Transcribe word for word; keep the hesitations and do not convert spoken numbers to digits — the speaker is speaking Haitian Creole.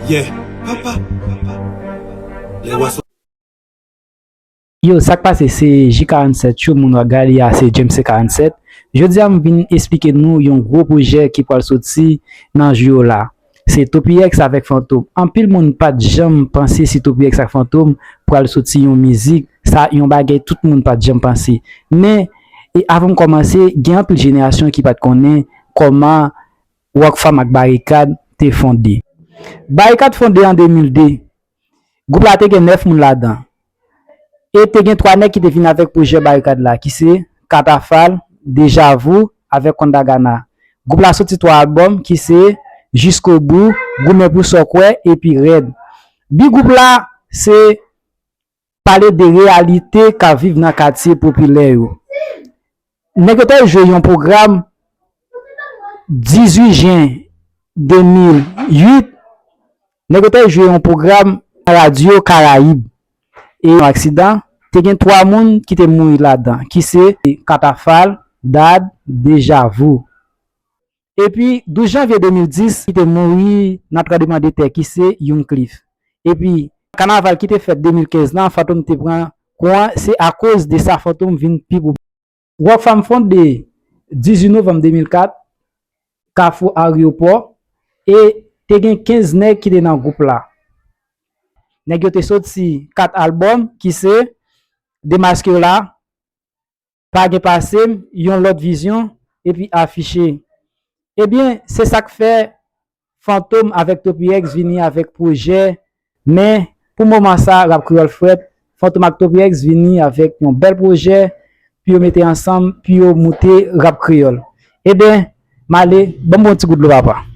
Yeah, papa. Lè w a Yo, sa k pase se J karannsèt yo, moun w ap gade a se James C karannsèt. Jodi a m vin esplike nou yon gwo pwojè ki pral soti nan jou yo la. Se Topirex avèk Fantom. Anpil moun pa t janm panse si Topirex ak Fantom pral soti yon mizik, sa yon bagay tout moun pa t janm panse. Men, e avan m kòmanse, gen anpil jenerasyon ki pa t konnen kòman Rockfam ak Barikad te fonde. Barikad fonde an de mil de. Gwoup la te gen nèf moun ladan. E te gen twa nèg ki te vin avèk pwojè Barikad la, ki se Katafal, Dejavou avèk Kondagana. Gwoup la soti twa albòm, ki se Jiskobou, Goumen pou sa w kwè epi Rèd. Bi gwoup la se pale de reyalite k ap viv nan katye popilè yo. Nèg yo te jwe yon pwogram dizuit jen de mil uit, nèg yo te jwe yon pwogram nan radyo Karayib. E yon aksidan, te gen twa moun ki te mouri ladan, ki se Katafal, Dad, Dejavou. Epi, douz janvye de mil dis, ki te mouri nan tranblemanntè ki se Young Cliff. Epi, kanaval ki te fèt de mil kenz lan, Fantom te pran kou an, se akoz de sa Fantom vin pi popilè. Rockfam fonde dizuit novanm de mil kat, Kafou Aryopò, e te gen kenz nèg ki te nan gwoup la. Nèg yo te soti kat albòm, ki se Demaske w la, Pa gen pase m, Yon lòt vizyon, epi Afiche. Ebyen, se sa k fè Fantom avèk Topirex vini avèk pwojè, men pou moman sa, rap kreyòl frèt, Fantom ak Topirex vini avèk yon bèl pwojè pou yo mete ansanm, pou yo moute rap kreyòl. Ebyen, m ale, ban m bon ti gout dlo papa.